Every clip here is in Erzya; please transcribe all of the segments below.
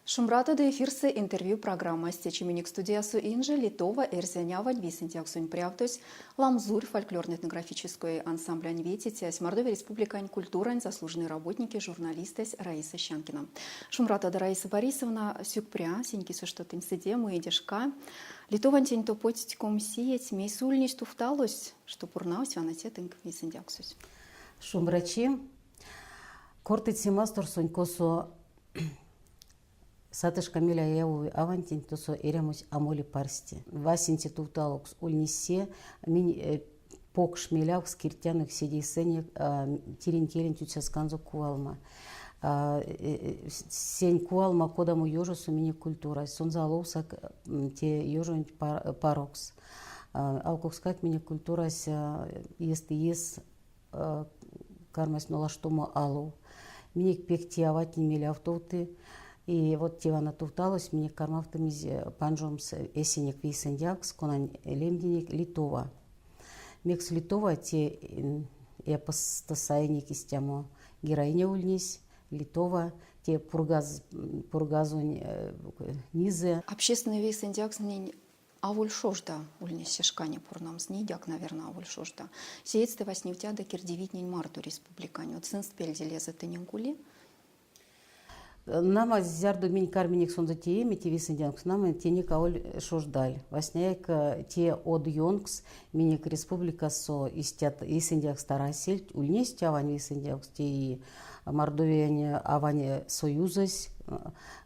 Шумбратодо, эфирсэ интервью программась. Течи минек студиясо инже Литова эрзянь авань вейсэндявксонь прявтось, Ламзурь фольклорно-этнографической ансамблянь ветицясь, Мордовия Республикань культурань заслуженной работники, журналистэсь Раиса Щанкина. Шумбратодо, Раиса Борисовна, сюкпря, сень кисэ, што тынь сыде, муеде шка. Литовантень топодсть 20 иеть, мейс ульнесь тувталось, што пурнавсь вана те тынк вейсэндявксось. Шумбрачи. Кортыть се масторсонть, косо сатышка мель а явови авантень, тосо эрямось а моли парсте. Васенце тувталокс ульнесь се, минь покш мелявкс киртянок седейсэнек тиринь келенть уцясканзо кувалма. Сень кувалма, кодамо ёжосо минек культурась, сонзэ аловсак те ёжонть парокс. Алкукскак минек культурась иестэ иес кармась нолаштомо алов. Минек пек те аватне мелявтовты. И вот те вана тувталось минек кармавтымизь панжомс эсенек вейсэндявкс, конань лемдинек Литова. Мекс Литова те эпоссто саинек истямо героиня ульнесь, Литова, те Пургаз, Пургазонь низэ. Общественной вейсэндявкстнэнь аволь шожда ульнесь се шкане пурнамс, нейдяк, наверное, аволь шожда. Сеедьстэ вастневтядо кирдивийтнень марто республикань. Вот сынст пельде лезэ тыненк ули? Нама, зярдо минь карминек сонзэ тееме, те вейсэндявкс, нама, тенек аволь шождаль. Васняяк те од ёнкс минек республикасо истят вейсэндявкст арасельть, ульнесть авань вейсэндявкст, те и Мордовиянь авань союзось,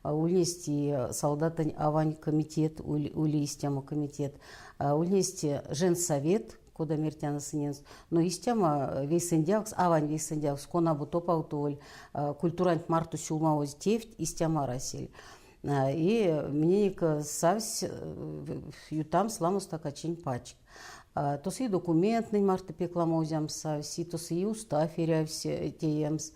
ульнесть и солдатонь авань комитет, ули истямо комитет, ульнесть женсовет, кода мертяно сыненст, но истямо вейсэндявкс, авань вейсэндявкс, кона бу топавтоволь культуранть марто сюлмавозь тевть, истямо арасель. И миненек савсь ютамс ламо стакачинь пачк. Тосо и документнэнь марто пек ламо озямс савсь, и тосо и устав эрявсь теемс,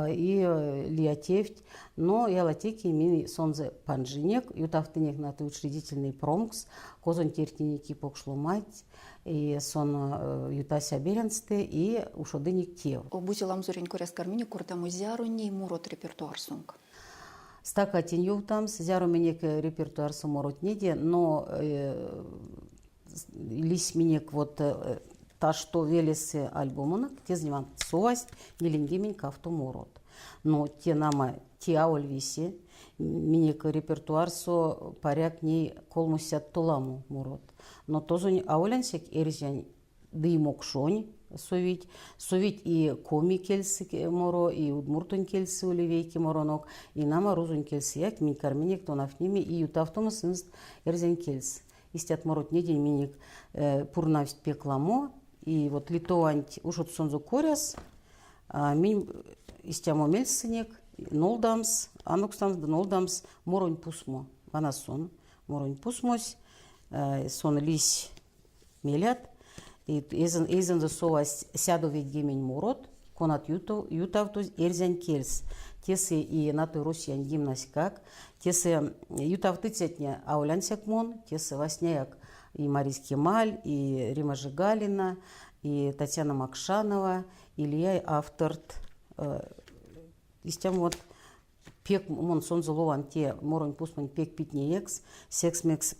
и лия тевть. Но ялатеке минь сонзэ панжинек, ютавтынек на учредительный промкс, козонь тертнинек и покш ломанть, и сон ютась а беряньстэ, и ушодынек тев. Бути Ламзурень коряс карминек кортамо, зяро ней морот репертуарсонк? Стака тень ёвтамс, зяро минек репертуарсо моротнеде, но лиссь минек вот Ташто велесэ альбомонок, те совасть ниленьгемень кавто морот. Но те нама те аволь весе. Минек репертуарсо паряк ней колмосядто ламо морот. Но тозонь аволь ансяк эрзянь ды мокшонь совить. Совить и коми кельсэ моро, и удмуртонь кельсэ ули вейке моронок, и нама рузонь кельсэяк минь карминек тонавтнеме и ютавтомо сынст эрзянь кельс. Истят моротнеде минек пурнавсть пек ламо. И вот Литованть ушодксонзо коряс минь истямо мельс сынек нолдамс, анокстамс ды нолдамс моронь пусмо. Вана сон, моронь пусмось, сон лиссь мелят. И эйзэнзэ совасть 190 морот, конат ютавтозь эрзянь кельс. Тесэ и натой Россиянь гимнаськак, тесэ ютавтыцятне аволь ансяк мон, тесэ васняяк и Маризь Кемаль, и Рима Жигалина, и Татьяна Макшанова, и лия авторт. Истямо вот пек мон сонзэ лован те моронь пусмонть пек питнеекс, секс мекс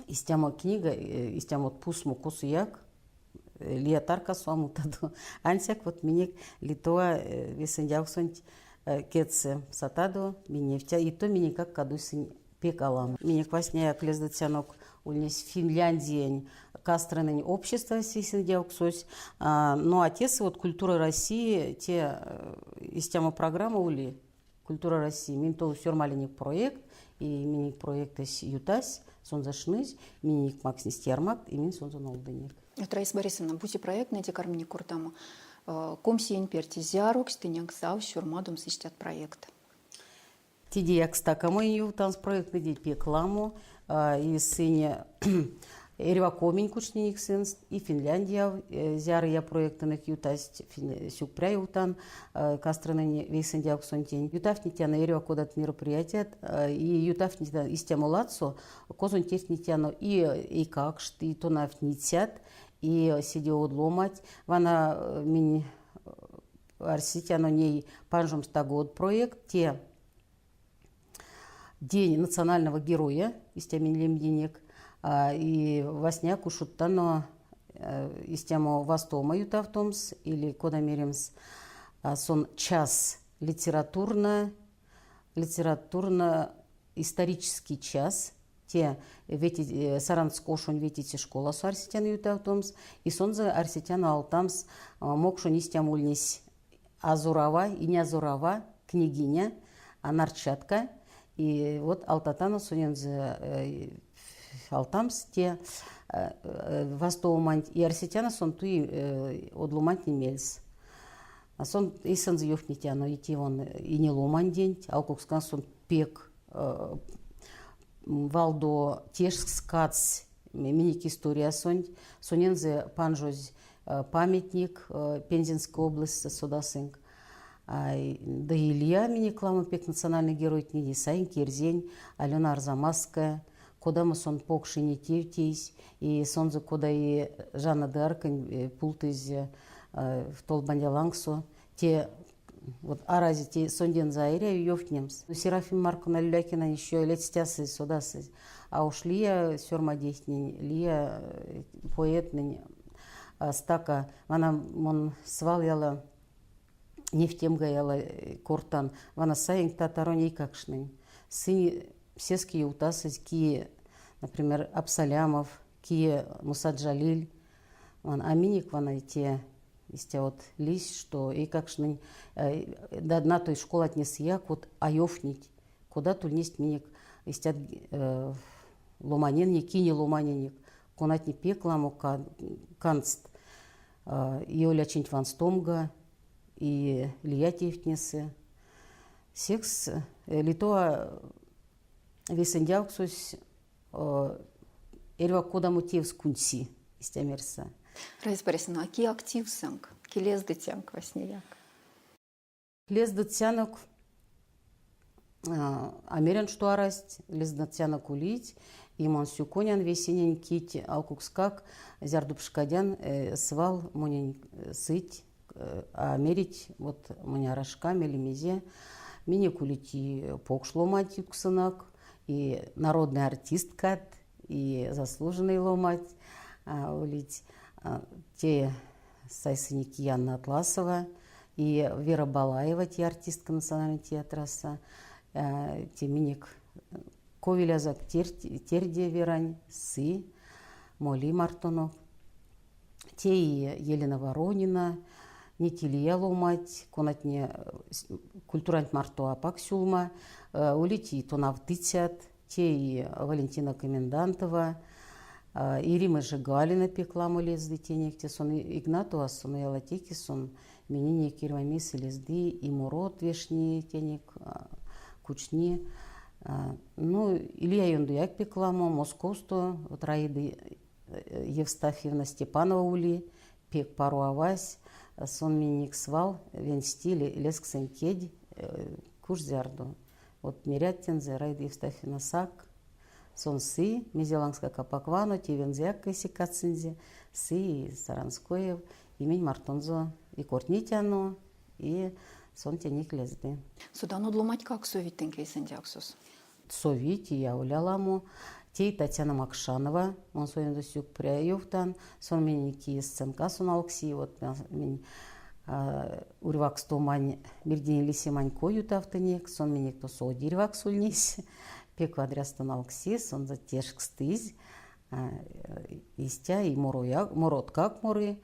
истямо книга, истямо пусмо косояк лия таркасо а мутадо. Ансяк вот минек Литова вейсэндявксонть кедьсэ сатадо, минь невтя, и то минекак кадуйсынь пек аламо. Минек васняяк лездыцянок ульнесь Финляндиянь Кастронень обществась вейсэндявксось. Ну а тесэ вот Культура России те истямо программа ули Культура России. Минь тов сёрмалинек проект, и минек проектэсь ютась, сонзэ шнызь, минек макснесть ярмакт, и минь сонзэ нолдынек. Вот, Раиса Борисовна, бути проектнэ карминек кортамо, 20 иень перть зярокс тыненк савсь сёрмадомс истят проектт? Тедеяк стака монь ёвтамс проектнэде пек ламо. И сынь эрьва коминь кучнинек сынст, и Финляндияв зярыя проектэнек ютасть, сюкпря ёвтан Кастронень вейсэндявксонтень. Ютавтнетяно эрьва кодат мероприятият, и ютавтнетяно истямо ладсо, козонь тевтнетяно и эйкакшт, и тонавтницят, и седе од ломанть. Вана минь арсетяно ней панжомс таго од проект, те. День национального героя, истя минь лемдинек. И васня ушодтано истямо вастома ютавтомс или кода меремс, сон час литературно, литературно-исторический час, те вети Саранск ошонь ветиця школасо арсетяно ютавтомс, и сонзэ арсетяно алтамс мокшонь истямо ульнесь Азорава, Инязорава, княгиня, Нарчатка. И вот алтатано сонензэ алтамс те вастовоманть. И арсетяно сон туи од ломантнень мельс. А сон эйсэнзэ ёвтнетяно идти он ине ломанденть, алкукскак сон пек валдо тешкс кадсь минек историясонть. Сонензэ панжозь памятник Пензенской областьсэ содасынк. Ды Илья минек ламо пек национальной геройтнеде, Саинк Эрзень, Алена Арзамасская, кодамо сон покш ине тев тейсь, и сонзэ кода и Жанна д'Арконь пултызь в толбандя лангсо, те вот арази те сондензэ а эряви ёвтнемс. Серафима Марковна Люлякина еще ледстясызь, содасызь. А уж лия сёрмадейтнень, лия поэтнэнь стака. Вана мон свал яла невтемга яла кортан. Вана саинк татаронь эйкакштнень. Сынь сеске ёвтасызь, кие, например, Абсалямов, кие Муса Джалиль. А минек вана те истя вот лиссь, что эйкакштнень да на той школатнесэяк вот а ёвтнить, кодат ульнесть минек истят ломаненек, кине ломаненек, конатне пек ламо кандсть и олячинть ванстомга, и лия тевтнесэ. Секс Литова вейсэндявксось эрьва кодамо тевс кундси, истя мерьса. Раиса Борисовна, а ки активсэнк, ки лездыцянк васняяк? Лездыцянок а мерян, што арасть, лездыцянок улить, и мон сюконян весенень кить алкукскак, зярдо пшкадян, свал монень сыть, а мерить вот монь арашкам или мезе. Минек улить и покш ломанть ютксонок, и народный артисткат, и заслуженный ломать улить. Те сайсынек Яна Атласова и Вера Балаева, те артистка национальной театраса, те минек ков илязак терде Верань, сы, моли мартонок. Те и Елена Воронина, неть лия ломать, конатне культуранть марто апак сюлма, улить и тонавтыцят, те и Валентина Комендантова, и Рима Жигалина пек ламо лезды тенек, те сон Игнатова, сон ялатеке, сон миненек эрьва лезды, и морот вешни тенек, кучни. Ну, Илья ёндояк пек ламо, Московсто, вот Раида Евстафьевна Степанова ули, пек паро авась, сон миненек свал венсти лезксэнь кедь куш зярдо. Вот мерят тензэ Раида Евстафьевна сак, сон сы, мезе лангскак апак вано, тевензэяк кайси кадсынзе, сы и Саранскоев, и минь мартонзо и кортнетяно, и сон тенек лезды. Содан од ломатькак совить тенк вейсэндявксос? Совить, и я ламо. Те Татьяна Макшанова, мон сонензэ сюкпря ёвтан, сон минек сценкасо налкси, вот минь урьвакстомань мирдень лисемань кой ютавтынек, сон минек тосо одирьвакс ульнесь, пек вадрясто налкси, сонзэ тешкстызь, истя и морояк, мороткак моры,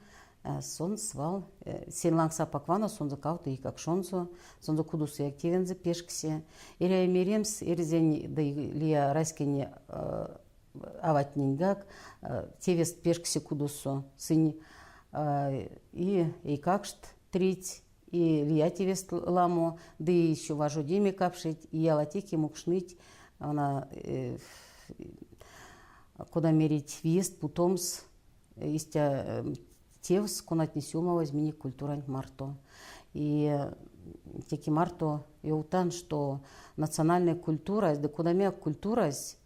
сон свал сень лангс апак вано сонзэ кавто эйкакшонзо, сонзэ кудосояк тевензэ пешксе. Эряви меремс, эрзянь ды лия раськень аватненьгак тевест пешксе кудосо. Сынь и эйкакшт трить, и лия тевест ламо, ды еще важодеме капшить, и ялатеке мукшныть, она кода мерить виест путомс истя тевс, конатне сюлмавозь минек культуранть марто. И теке марто ёвтан, что национальная культурась, ды кодамояк культурась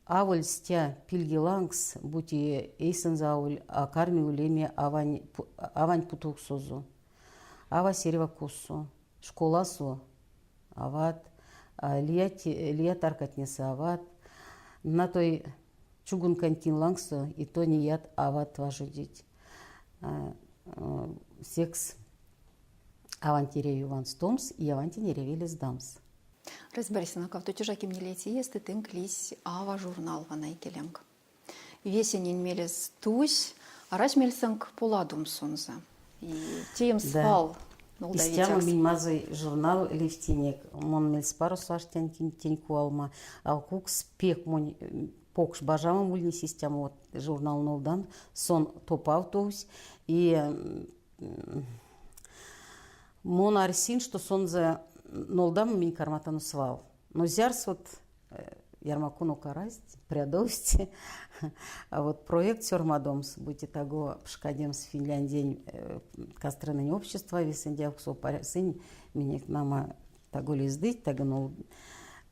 аволь стя пильге лангс, бути эйсэнзэ аволь а карми улеме авань, авань путовксозо. Авась эрьва косо, школасо ават, Лия, лия таркатнесэ ават. Натой чугункань кинь лангсо и то неят ават важодить. Секс аванть эряви ванстомс и авантень эряви лездамс. Раиса Борисовна, кавто тёжа кемнилеце иестэ тынк лиссь Ава журнал вана икеленк. Весенень мелесь тусь, арась мельсэнк поладомс сонзэ. И теемс свал Истямо минь мазый журнал ливтинек. Мон мельспаросо аштян тень кувалма. Алкукс пек монь покш бажамом ульнесь истямо вот журнал нолдан. Сон топавтовсь. И мон арсинь, что сонзэ нолдамо минь карматано свал. Но зярс вот ярмаконок арасть, прядовсть. А вот проект сёрмадомс, бути таго пшкадемс Финляндиянь Кастренэнь общества вейсэндявксов, сынь минек нама таго лездыть, таго нол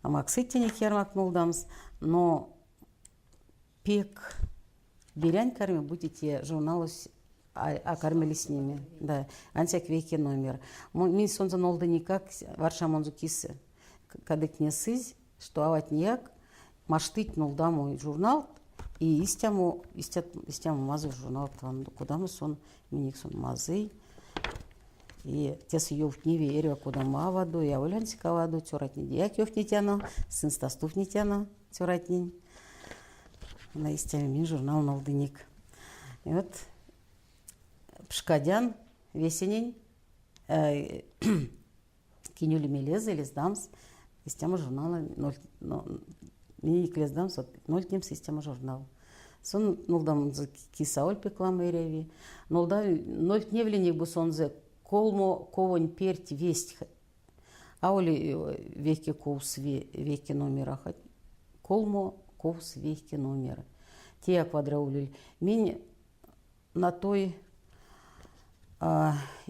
максыть тенек ярмак нолдамс, но пек берянь карми, бути те журналось а карми лиснеме. Да, ансяк вейке номер. Минь сонзэ нолдыникак варшамонзо кисэ. Кадык несызь, что аватнеяк маштыть нолдамо журналт, и истямо, истят, истямо мазый журнал, кодамо сон, минек сон мазый. И тесэ ёвтневи эрьва кодамо авадо, и аволь ансяк авадо, цёратнедеяк ёвтнетяно, сынст а стувтнетяно цёратнень. На истямо минь журнал нолдыник. И вот пшкадян весенень кинь ули мелезэ лездамс истямо журнала миненек лездамс вот нолдтнемс истямо журнал. Сон нолдамонзо кис аволь пек ламо эряви. Нолда нолдтневлинек бу сонзэ колмо ковонь перть весть аволь вейке ковс вейке номера хоть колмо ковс вейке номер. Теяк вадря улиль. Минь натой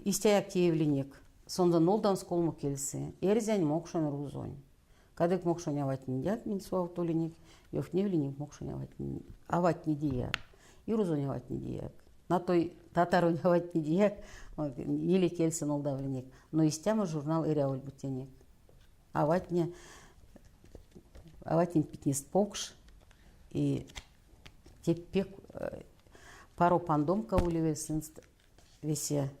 истяяк теевлинек. Сонзэ нолдамс колмо кельсэ. Эрзянь, мокшонь, рузонь. Кадык мокшонь аватнедеяк минь совавтолинек, ёвтневлинек мокшонь аватнедеяк и рузонь аватнедеяк. Натой татаронь аватнедеяк ниле кельсэ нолдавлинек. Но истямо журнал эряволь бу тенек. Аватне, аватнень питнест покш, и те пек паро пандомка улевель сынст весе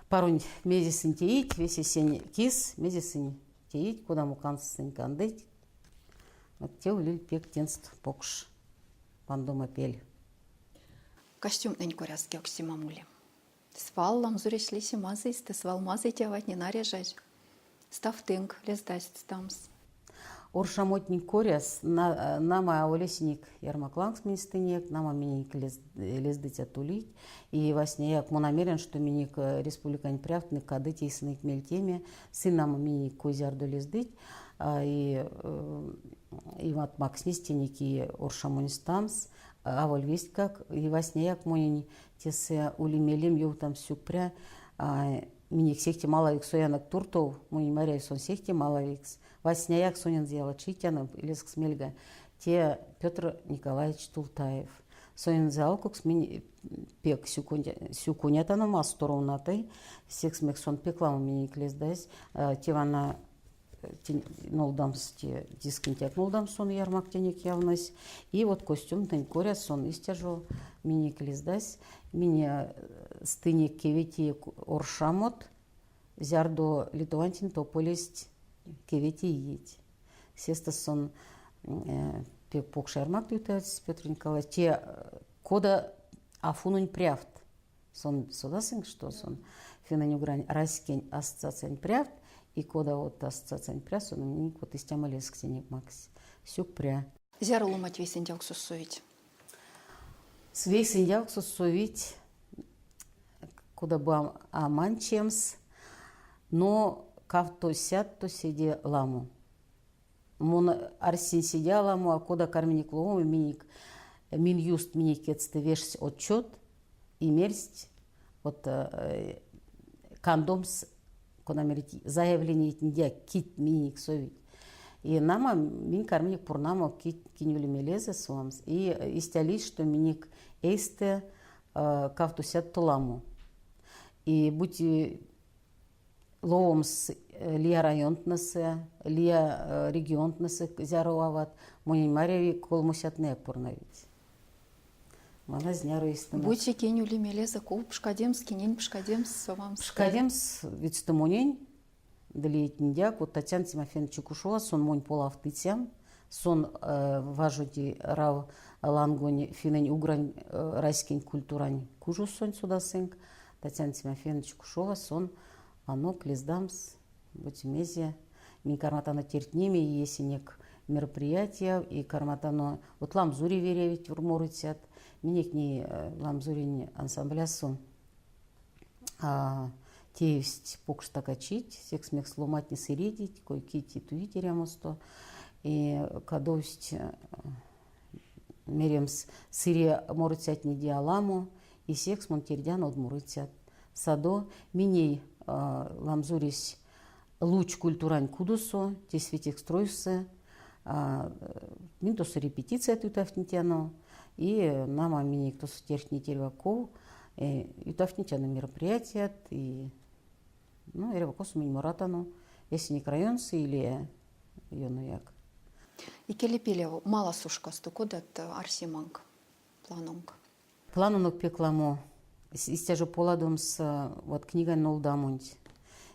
паронь мезе сынь теить, весе сень кис, мезе сынь теить, кодамо канст сынь кандыть. Вот те улиль пек тенст покш пандома пель. Костюмтнень коряс кевкстемам ули. Свал ламзуресь лиси мазыйстэ, свал мазый аватне наряжазь. Ставтынк, лездасть стамс. Оршамотнень коряс нама аволесиник ярмак лангс минстынек, нама миненек лездыцят улить. И васняяк мон намерен, что минек республикань прявтнэ кадыть эйсэнек мельтеме, сынь нама миненек кой-зярдо лездыть. И вот макснесть тенек и оршамонь стамс, аволь вестькак. И васняяк монень тесэ ули мелем ёвтамс сюкпря минек сехте малавикс оянок туртов, монь маряви сон сехте малавикс. Васняяк сонензэ яла чийтяно лезкс мельга, те Петр Николаевич Тултаев. Сонензэ алкукс минь пек сюконятано масторовнатой, секс мекс сон пек ламо минек лездась. Те вана нолдамс те дискентяк нолдамс сон ярмак тенек явнось. И вот костюмтнень коряс сон истя жо минек лездась. Минь стынек кеветее оршамот, зярдо Литовантень тополесть кеветее иеть. Сестэ сон пек покш ярмак ютавтсь Петр Николаевич. Те кода Афунонь прявт. Сон содасынк, что сон финнэнь-угрань раськень ассоциациянь прявт, и кода вот ассоциациянь прявт, сон минек вот истямо лезкс тенек макссь. Сюкпря. Зяро ломать вейсэндявксос совить? Вейсэндявксос совить, кода бы а манчемс, но кавтосядто седе ламо. Мон арсинь седе аламо, а кода карминек ловомо, минек Минюст минек кедьстэ вешсь отчет и мерсть вот кандомс, кода мерить, заявлениятнедеяк, кить минек совить. И нама минь карминек пурнамо, кить кинь ули мелезэ совамс. И истя лиссь, что минек эйстэ кавтосядто ламо. И бути. Ловомс лия районтнэсэ, лия регионтнэсэ зяро ават, монень маряви, колмосятнеяк пурнавить. Вана зняро истинат. Бути кинь ули мелезэ ков пшкадемс, кинень пшкадемс, совамс? Пшкадемс видьстэ монень ды лиятнедяк. Вот Татьяна Тимофеевна Чекушова, сон монь полавтыцям. Сон важоди Рав лангонь финнэнь-угрань раськень культурань кужосонть содасынк. Татьяна Тимофеевна Чекушова, сон анок лездамс, бути мезе. Минь карматано тертнеме эсенек мероприятияв и карматано вот Ламзури веревить морыцят. Минек ней Ламзуринь ансамблясо теевсть покш стакачить, секс мекс ломатне сыредить, кой-кить и туить эрямосто. И кадовсть меремс сыре морыцятнеде аламо, и секс мон тердян од морыцят. Садо миней Ламзуресь Луч культурань кудосо, те Светекстройсэ. Минь тосо репетицият ютавтнетяно, и нама минек тосо тердтнить эрьва ков, ютавтнетяно мероприятият, и ну, эрьва косо минь моратано, эсенек районсо или ёнояк. Икелепелев маласо шкасто кодат арсеманк, планонк? Планонок пек ламо. Истя жо поладомс вот книгань нолдамонть.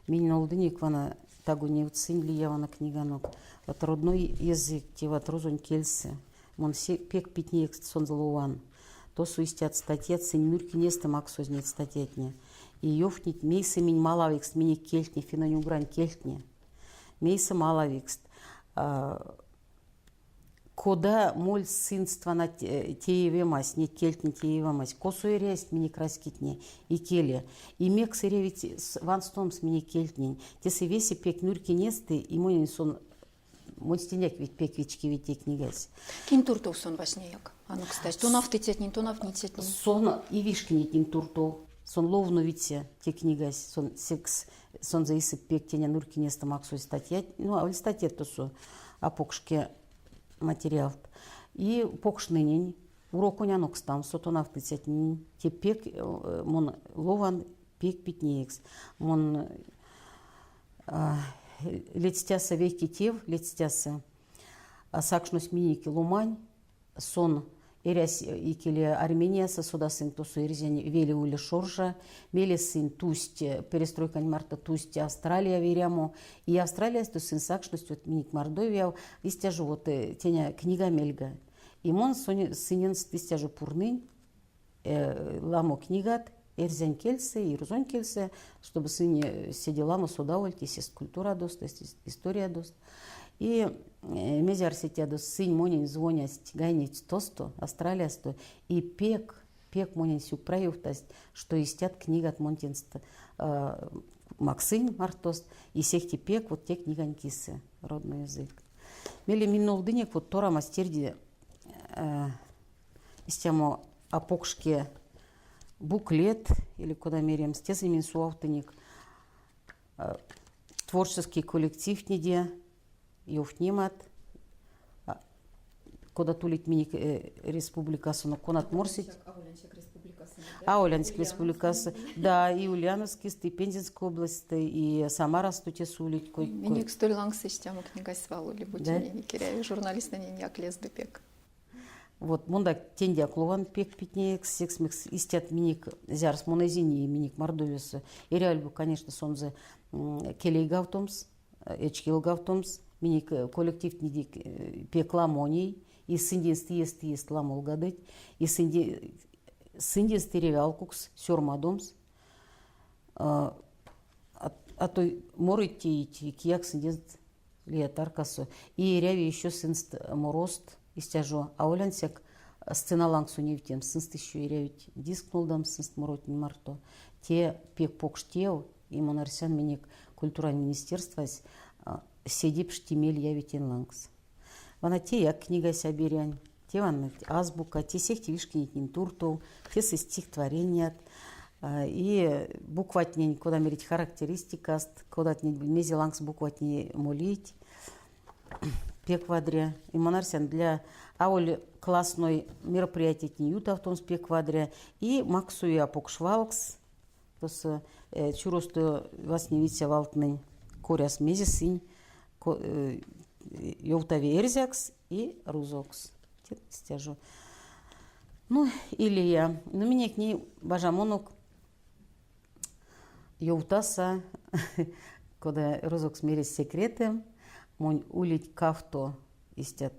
Минь нолдынек вана таго невтсынь лия вана книганок. Вот родной язык, те вот рузонь кельсэ. Мон пек питнеекс сонзэ лован. Тосо истят статьят, сынь нурькинестэ максозь неть статьятне. И ёвтнить, мейсэ минь малавикст минек кельтне, финнэнь-угрань кельтне. Мейсэ малавикст. Кода мольсь сынст вана теевемась, неть кельтнень теевемась, косо эрясть минек раськетне икеле, и мекс эрявить ванстомс минек кельтнень. Тесэ весе пек нурькинестэ, и монень сон монстеняк ведь пек вечкеви те книгась. Кинь туртов сон васняяк анокстась? Тонавтыцятнень, тонавтницятнень? Сон и вишкинетнень туртов. Сон ловновиця те книгась. Сон секс сонзэ эйсэ пек теня нурькинестэ максозь статьят, ну, аволь статьят тосо, а покшке материалт. И покштненень уроконь анокстамсто тонавтыцятненень те пек мон лован пек питнеекс. Мон ледстяса вейке тев, ледстяса сакшнось минек ломань, Сон эрясь икеле Армениясо, содасынь тосо эрзянь веле ули Шоржа. Мейле сынь тусть перестройкань марто тусть Австралияв эрямо. И Австралиясто сынь сакшность вот минек Мордовияв, истя жо вот теня книга мельга. И мон сыненст истя жо пурнынь ламо книгат эрзянь кельсэ и рузонь кельсэ, чтобы сынь седе ламо содавольть эсест культурадост, эсест историядост. И мезе арсетядо, сынь монень звонясть, гайневтсть тосто, Австралиясто, и пек, пек монень сюкпря ёвтасть, что истят книгат мон тенст максынь мартост, и сехте пек вот те книгань кисэ, родной язык. Мейле минь нолдынек вот Тора терди истямо а покшке буклет или кода меремс, тесэ минь совавтынек творческий коллективтнеде ёвтнемат, кодат улить минек республикасо, конат морсить. Аволь ансяк республикасо. Да, и Ульяновский, и Пензенской области, и Самарасто тесэ улить. Минек столь лангс истямо книгась свал ули, бути минек эряви журналисттнэнень як лезды пек. Вот мон тендяк лован пек питнеекс, секс мекс истят минек зярс мон эзинь минек Мордовиясо. Эряволь бы, конечно, сонзэ келейгавтомс, эчкелгавтомс. Минек коллективтнеде пек ламо ней, и сындест иест ламолгадыть, и сындест эряви алкукс сёрмадомс. А то морыть теить, кияк сындест лия таркасо. И эряви еще сынст морост, истя жо аволь ансяк сцена лангсо невтемс, сынст еще эрявить диск нолдамс сынст моротнень марто. Те пек покш тев, и мон арсян минек культурань министерствась седе пшти мель яви тень лангс. Вана теяк книгась а берянь, те вана азбука, те сехте вишкинетнень туртов, тесэ стихотвореният, и букватнень, кода мерить, характеристикаст, кодатне мезе лангс букватне молить. Пек вадря. И мон арсян для аволь классной мероприятиятнень ютавтомс пек вадря. И максуя покш валкс. Тосо чуросто вастневиця валтнэнь коряс мезе сынь ёвтави эрзякс и рузокс. Истя жо. Ну, и лия. Ну, минек ней бажамонок ёвтаса, кода рузокс мерить секреты, монь улить кавто истят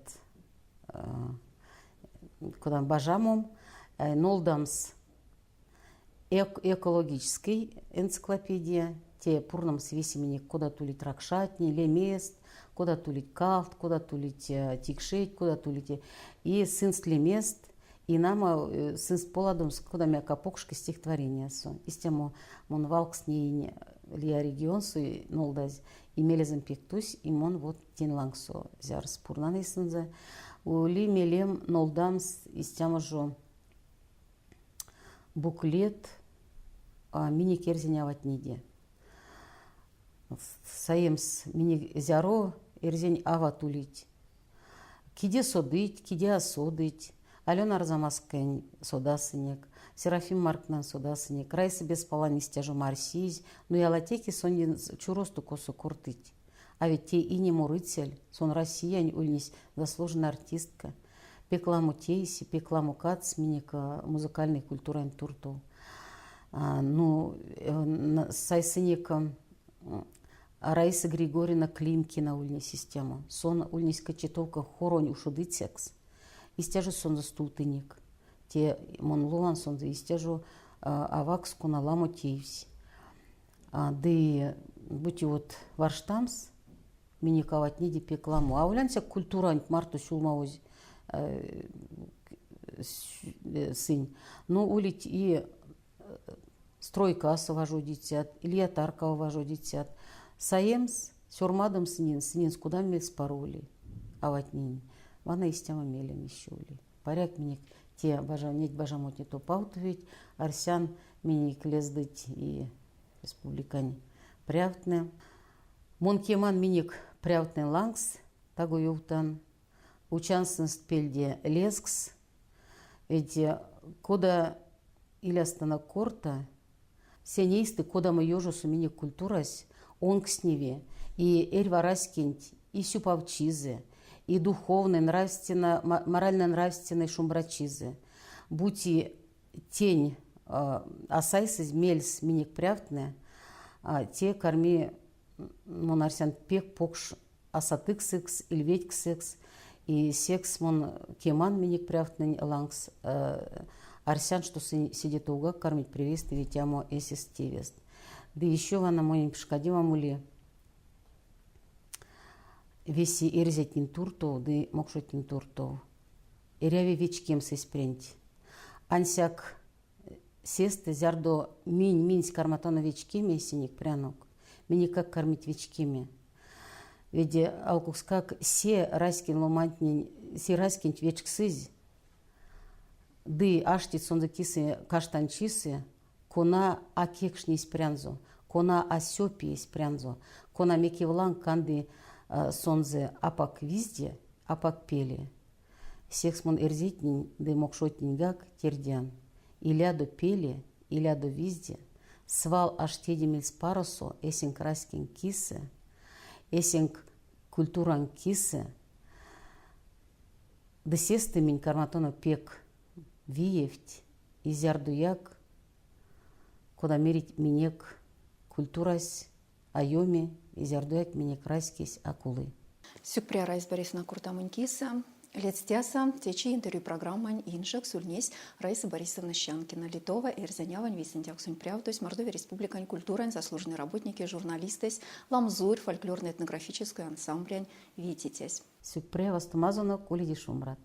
кода бажамом нолдамс экологической энциклопедия, те пурнамс весе минек кодат улить ракшатне, лемест, кодат улить калт, кодат улить тикшеть, кодат улить и сынст лемест, и нама сынст поладомс кодамояк покшке стихотворениясо. Истямо мон валкстнэнь лия регионсо нолдазь, и мелезэм пек тусь, и мон вот тень лангсо зярс пурнан эйсэнзэ. Ули мелем нолдамс истямо жо буклет минек эрзянь аватнеде. Саемс минек зяро эрзянь ават улить. Киде содыть, киде а содыть. Алена Арзамаскань содасынек, Серафим Маркнань содасынек, Раиса Беспалань истя жо марсизь, но ялатеке сонь чуросто косо кортыть. А ведь те ине морыцяль, сон Россиянь ульнесь заслуженной артистка. Пек ламо тейсь, пек ламо кадсь минек музыкальной культуранть туртов. Ну, сайсынек Раиса Григорьевна Климкина ульнесь истямо. Сон ульнесь Кочетовка хоронь ушодыцякс. Истя жо сонзэ стувтынек. Те мон лован сонзэ истя жо авакс, кона ламо теевсь. Ды бути вот варштамс, минек аватнеде пек ламо. Аволь ансяк культуранть марто сюлмавозь сынь, но улить и стройкасо важодицят, лия таркава важодицят. Саемс, сёрмадомс сыненст кода мельспаро ули аватненень. Вана истямо мелем ещё ули. Паряк минек те неть бажамотне топавтовить, арсян, минек лездыть и республикань прявтнэ. Мон кеман минек прявтнэ лангс, таго ёвтан, учан сынст пельде лезкс. Ведь кода илязтано корта, сень эйстэ, кодамо ёжосо минек культурась онкстневи и эрьва раськенть и сюпавчизэ, и духовной, нравственно, морально-нравственной шумбрачизэ. Бути тень а сайсызь мельс минек прявтнэ, те карми, мон арсян, пек покш асатыксэкс, ильведьксэкс, и секс мон кеман минек прявтнэнь лангс, арсян, што сынь седе товгак кармить превейстэ ветямо эсест тевест. Ды еще вана монень пшкадемам ули весе эрзятнень туртов ды мокшотнень туртов. Эряви вечкемс эсь прянть. Ансяк сестэ, зярдо минь минсь карматано вечкеме эсенек прянок, минекак кармить вечкеме. Ведь алкукскак се раськень ломантнень, се раськенть вечксызь ды аштить сонзэ кисэ каштанчисэ, кона а кекшни эсь прянзо, кона а сёпи эсь прянзо, кона мекевланг канды сонзэ апак визде, апак пеле. Секс мон эрзятнень ды мокшотненьгак тердян: илядо пеле, илядо визде, свал аштеде мельспаросо эсенк раськенк кисэ, эсенк культуранк кисэ, ды сестэ минь карматано пек виевть и зярдояк, кода мерить минек культурась а ёми, и зярдояк минек раськесь а кулы. Сюкпря, Раиса Борисовна, кортамонь кисэ. Ледстяса, течи интервью программань инжекс ульнесь Раиса Борисовна Щанкина, Литова, Эрзянь вейсэндявксонь прявтось, Мордовия Республикань культурань заслуженной работники, журналистэсь, Ламзурь фольклорно-этнографической ансамблянь ветицясь. Сюкпря вастомазонок, уледе шумбрат.